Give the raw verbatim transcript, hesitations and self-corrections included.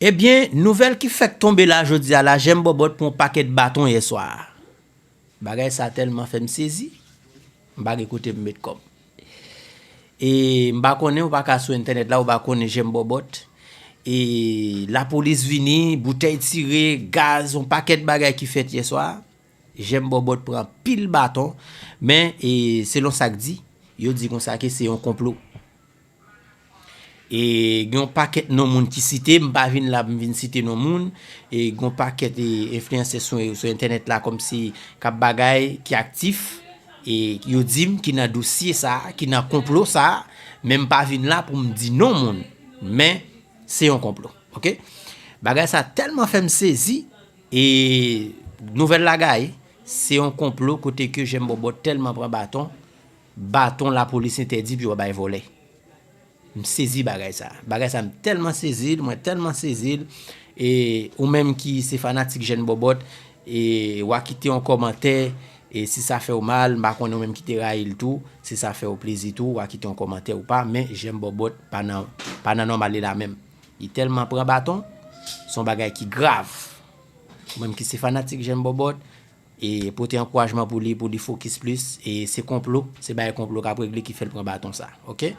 Ebyen, nouvèl ki fèk tonbe la jodi a la, Jèm Bòbòt pran yon pakèt baton yè swa a. Bagay sa tèlman fè m sezi, m pa gen kote m met kò m. E m pa konnen, ou pa ka sou entènèt la, ou pa konnen Jèm Bòbòt. E lapolis vini, boutèy tire, gaz, yon pakèt bagay ki fèt yè swa a. Jèm Bòbòt pran pil baton, men e, selon sa k di, yo di konsa ke se yon konplo. E gen yon pakèt non moun ki site, m pa vin la pou m vin site non moun, e gen yon pakèt e, enfliyansè sou, sou entènèt la kòmsi k ap bagay, ki aktif, e yo di m ki nan dosye sa, ki nan konplo sa, men m pa vin la pou m di non moun, men se yon konplo, oke? Bagay sa tèlman fè m sezi, e nouvèl la gaye, se yon konplo kote ke Jèm Bòbòt tèlman pran baton, baton lapolis entèdi pou yo bay vòlè. M sezi bagay sa. Bagay sa m tèlman sezi l, mwen tèlman sezi l. E ou menm ki se fanatik Jèm Bòbòt, e w a kite yon kòmantè, e si sa fè w mal, m pa konnen ou menm ki te rayi l tou, si sa fè w plezi tou, w a kite yon kòmantè ou pa, men Jèm Bòbòt pa nan, pa nan nòmal li la menm. Li tèlman pran baton, se yon bagay ki grav. Ou menm ki se fanatik Jèm Bòbòt, e pote ankourajman pou li, pou li fokis plis, e se konplo, se bagay konplo k ap regle ki fè l pran baton sa, oke?